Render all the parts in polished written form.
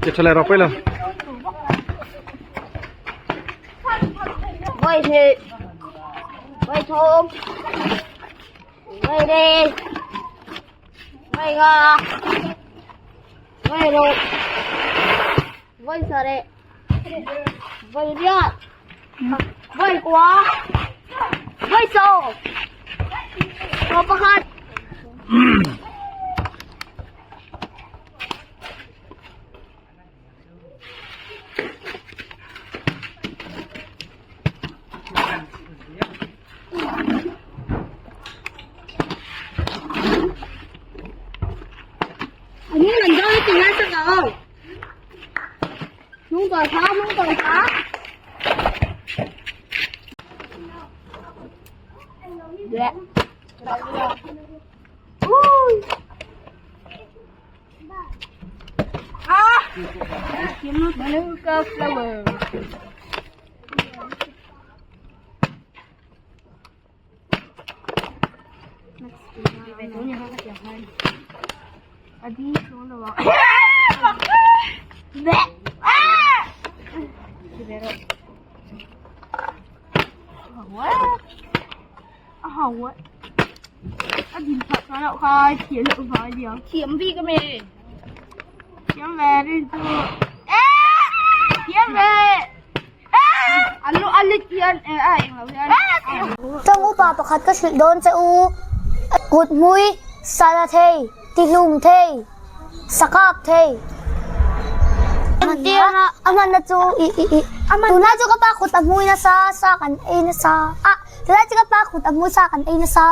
Che tha le rawh pawi lo. Voi hnih, voi thum, voi li, voi nga, voi ruk, voi sarih, voi riat, voi kua, voi sawm, 100. Manuka flower. Thiam bik a mi. Thiam ve rin chu. Thiam ve. A lu a lit hian a eng lo hian. Tawng upa pakhat ka hrilh dawn che u. Kut hmui, sala thei, tihlum thei, sakap thei. A hmanna chu i i i tunlai chu ka pa kut a hmui nasa, sa kan ei nasa. Ah tunlai chu ka pa kut a hmui sa kan ei nasa.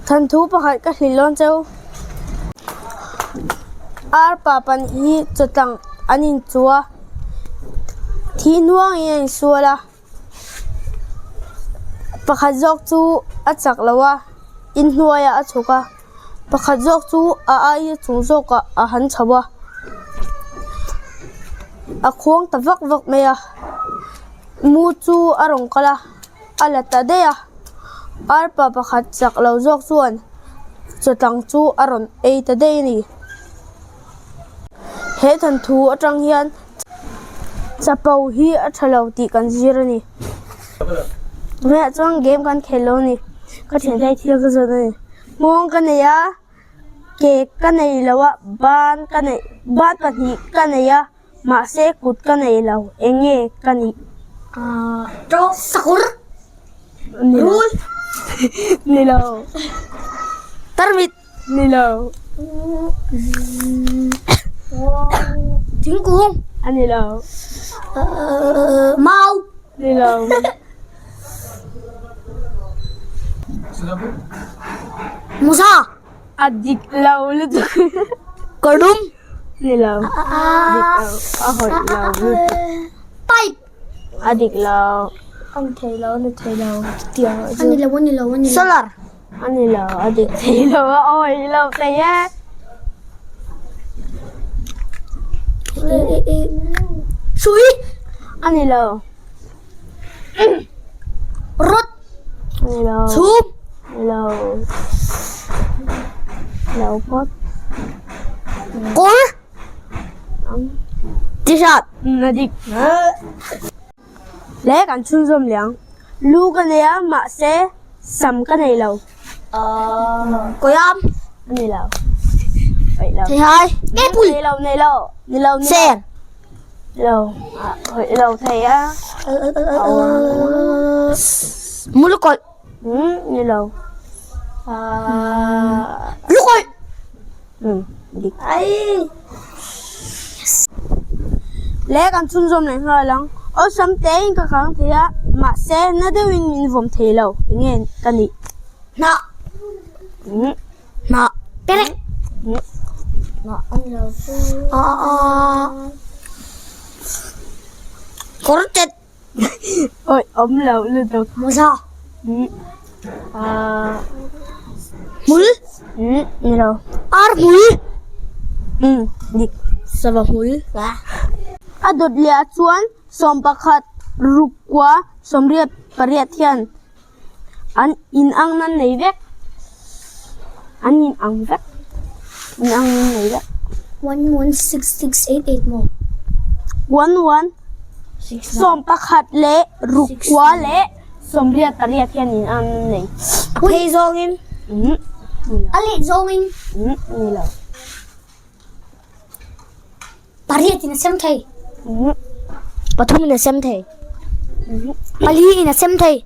Thanthu pakhat ka hrilh dawn che u. Arpa pahnih hi chawtlang an inchuh a, thih hnuangin a insual a, pakhat zawk chu a chak lo a, inhnuaiah a chhuk a, pakhat zawk chu a aia chung zawkah a han chho a, a khuang ta vak vak mai a, mu chu a rawn kal a. A la ta daih a, arpa pakhat chak lo zawk chuan chawtlang chu a rawn ei ta daih a ni. He thanthu atang hian chapo hi a tha lo tih kan zir a ni. Tunah chuan game kan khel lo a ni, ka thian hi thil ka zawt a ni. Nghawng ka nei a, ke ka nei lo a, ban ka nei ban pahnih ka nei a. Mahse kut ka nei lo, eng nge ka nih? Sakur Rul Ni lo Tarmit Ni lo Thingkung A ni lo Mau Ni lo Musa A dik lo lutuk Kawrdum Ni lo. A dik lo. A hawih lo lutuk. Pipe. A dik lo. A ni thei lo, a ni thei lo. A ni lo, a ni lo, a ni lo. Solar. A ni lo, a dik thei lo, a awih lo thei e. Sui. A ni lo. Rut. A ni lo. Chhum. Ni lo. Lo phawt. Kawr. T-shirt. A dik. Le kan chhunzawm liang. Lu ka nei a mahse sam ka nei lo. Kawiham. A ni lo. Awih lo. Theihai. Kepui. Nei lo nei lo. Ni lo ni lo. Ser. Lo. Awih lo thei a. Mulukawlh. Ni lo. Lukawlh. Dik. Le kan chhunzawm leh nghal ang. Awlsam tein ka kang thei a, mahse na deuhin min vawm thei lo. Enge ka nih? Hnah. Hnah. Perek. Hnah a ni lo. Kawr tet. Awi awm lo lutuk. Mawza. Hmul. Umm ni lo. Ar hmul. Umm dik. Sava hmul. A dawt leh ah chuan 11 rukua 88 hian an inang nan nei vek. An inang vek. Inang nan nei vek. 116688 maw? 1 1 11 leh rukua leh 88 hian inang nan nei. A phei zawngin? Umm. A leh zawngin? Umm ni lo. Pariat in a sem thei. Pathum in a sem thei. Pali in a sem thei.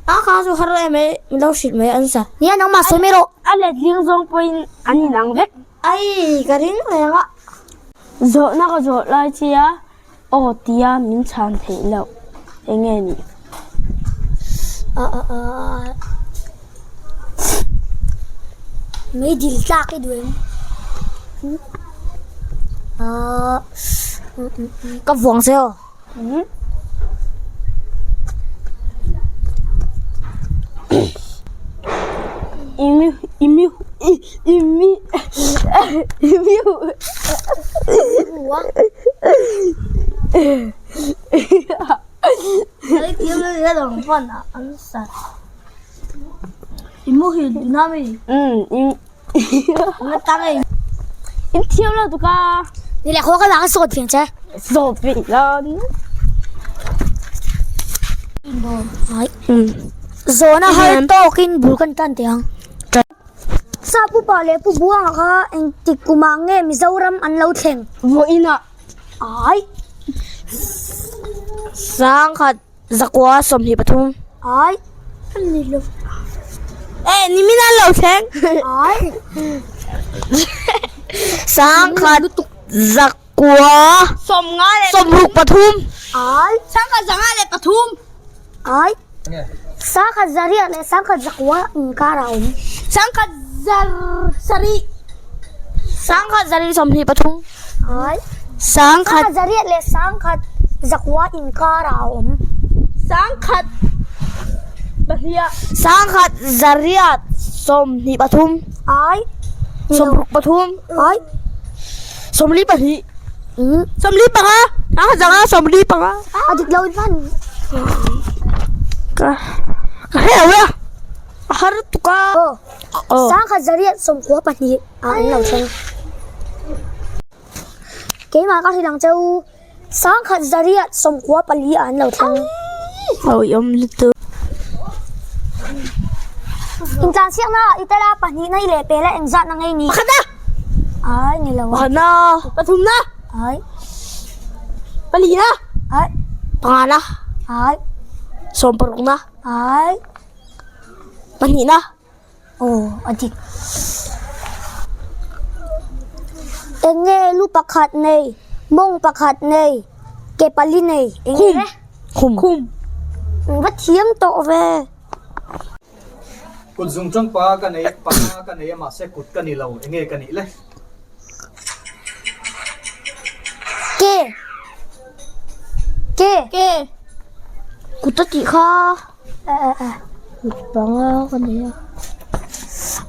A kha chu har em mai min lo hrilh mai an sa. Nia nangmah sawi mai rawh. A letling zawng pawhin an inang vek. Ai ka ring reng a. Zawhna ka zawh lai chia aw tia min chhan theih loh eng nge ni? Mei dil tlak i duh em? Ka vuang che aw. Imi imi imi imi In thiam lo tuk a. Ni le khaw ka lang sawt phiang che. Sawt ve lan. Ai. Zawna har tawkin bul kan tan teh ang. Sa pu pa leh pu buanga kha engtik kumah nge Mizoram an lo thleng? Vawiinah. Ai. Sangkhat zakua 23. Ai. Eh, nimin an lo thleng. Ai. Sangkhat zakua 63. Ai. Sangkhat 103. Ai. Sangkhat zariat leh sangkhat zakua inkar a awm. Sangkhat zar sarih. Sangkhat zarih 23. Ai. Sangkhat Sangkhat zariat leh sangkhat zakua inkar a awm. Sangkhat pahnih. Sangkhat zariat 23. Ai. 63. Ai. 42. 45. Sangkhat zanga 45. A dik lo in fan. Ka ka hre lo e. A har tuk a. Aw. Sangkhat zariat 92 a an lo thleng. Keimah ka hrilh ang che u. Sangkhat zariat 94 a an lo thleng. Awi awm lutuk. Intlan siakna ah i tel a pahnihna i leh pel a engzat na ngei ni? Pakhat na! Ai ni lo a. Pakhat na! Pathum na! Ai. Pali na! Ai. Panga na! Ai. 60 na! Ai. Pahnih na! Aw a dik. Eng nge lu pakhat nei, mawng pakhat nei, ke pali nei, eng nge? Khum. Khum. Va thiam tawh ve. Kut zung tang pa ka nei, pa ka nei a mahse kut ka ni lo, eng nge ka nih le? Ke. Ke. Ke. Kut a tih kha. A a a. Kut panga ka nei a.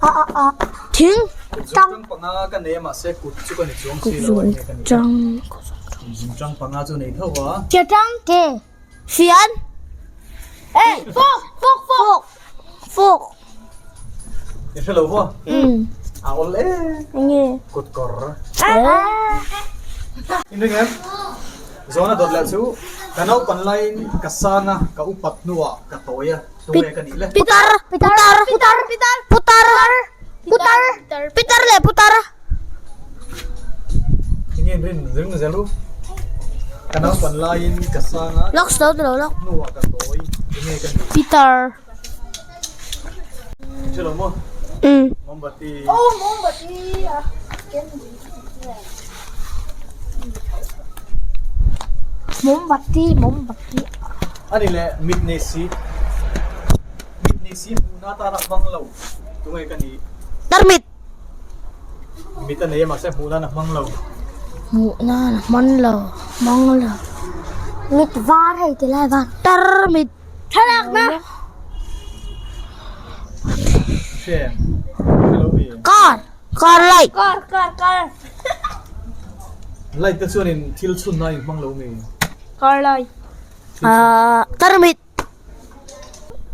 A a a. Thing. Kut zung tang panga ka nei a mahse kut chu ka ni chuang si lo, eng nge ka nih le? Kut zung tang panga chu nei tho a. Ke tang. Ke. Fian. Eh, fawk, fawk, fawk. Fawk. I hre lo maw? Um. A awl e. Eng nge? Kut kawr. In ring em? Zawna dawt leh chu ka naupan laiin ka sang a, ka upat hnuah ka tawi a, tunge ka nih le? Pitar! Pitar! Pitar! Pitar! Putar! Putar! Pitar leh putar! Enge in rin ring zel u? Ka naupan laiin ka sang a, Lawk slow tilo lawk. hnuah ka tawi, enge ka nih? Pitar. Hre lo maw? Um. Mombati. Oh, mombati. Mombati, mombati. Ani leh mit nei si. Mit nei si hmuhna atan a hmang lo. Tunge ka nih? Tarmit. Mit a nei a mahse hmuh nan a hmang lo. Hmuh nan a hman lo, hmang lo. Mit var hei ti lai van. Tarmit. Thlalakna. Hre em? Hre lo mi? Car. Car light. Car car car. Light te chuan in thil chhun na in hmang lo mi? Car light. Ah, tarmit.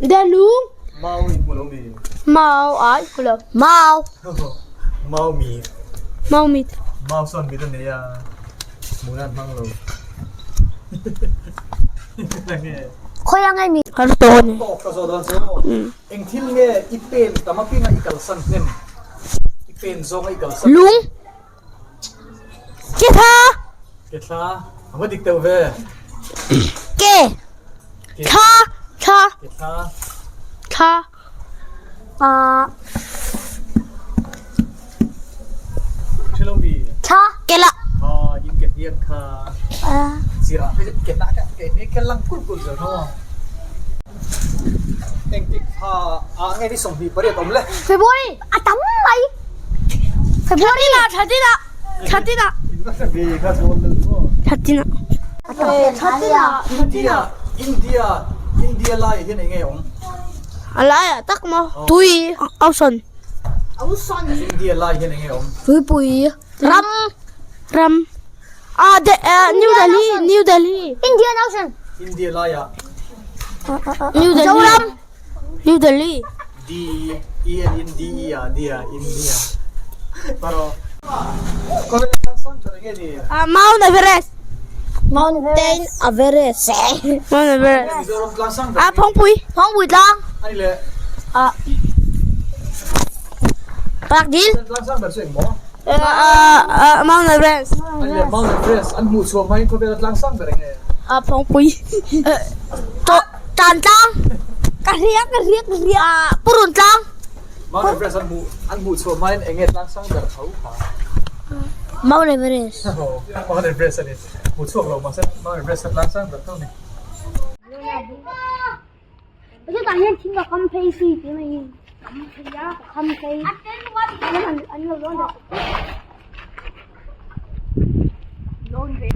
Delung. Mau in hmu lo mi? Mau ai hmu lo. Mau. Mau mit. Mau mit. Mau sawn mit a nei a, hmuh nan hmang lo. Khawi ang nge mi? Har tawh a ni. Tawk ka zawh dawn chu maw? Eng thil nge i pen tam apinga i kalsan hnem? I pen zawnga i kalsan. Lung. Ke thla. Ke thla. A va dik deuh ve. Ke. Thla. Thla. Ke thla. Thla. Ah. Hre lo mi? Thla. Ke la. Ha, in ke hniak kha. Sirah phei ke na ka ke hniak kha lang kul kul zo no. Engtik tha ah nge ni 28 awm le? February a tam mai. February la thatina thatina thatina thatina India India India lai hian enge awm? A lai ah tak maw tui ocean India lai hian enge awm? Tuipui ram ram Ah, de, uh, New Delhi, New Delhi. Indian Ocean. India lai ah. New Delhi. Zoram. New Delhi. D E N in D E ah dia India. Pero Khawvel a sang tha nge ni? Ah, Mount Everest. Mountain Everest. Mount Everest. Mizoram tlang sang Ah, Phongpui. Phongpui tlang. Ani le. Ah. Pakdil. Tlang sang ber chu eng maw? Mount Everest. Ani le Mount Everest an hmuh chhuah hmain khawvel a tlang sang ber eng nge? A Phongpui. Tan tlang. Ka hria, ka hria, ka hria. Purun tlang. Mount Everest an hmuh an hmuh chhuah hmain eng nge tlang sang ber tho kha? Mount Everest. Mount Everest ani. Hmuh chhuak lo mahse Mount Everest a tlang sang ber tho ni. Chutah hian thing a kam phei si tih mai hi kam phei a ka kham phei an an lo lawn ve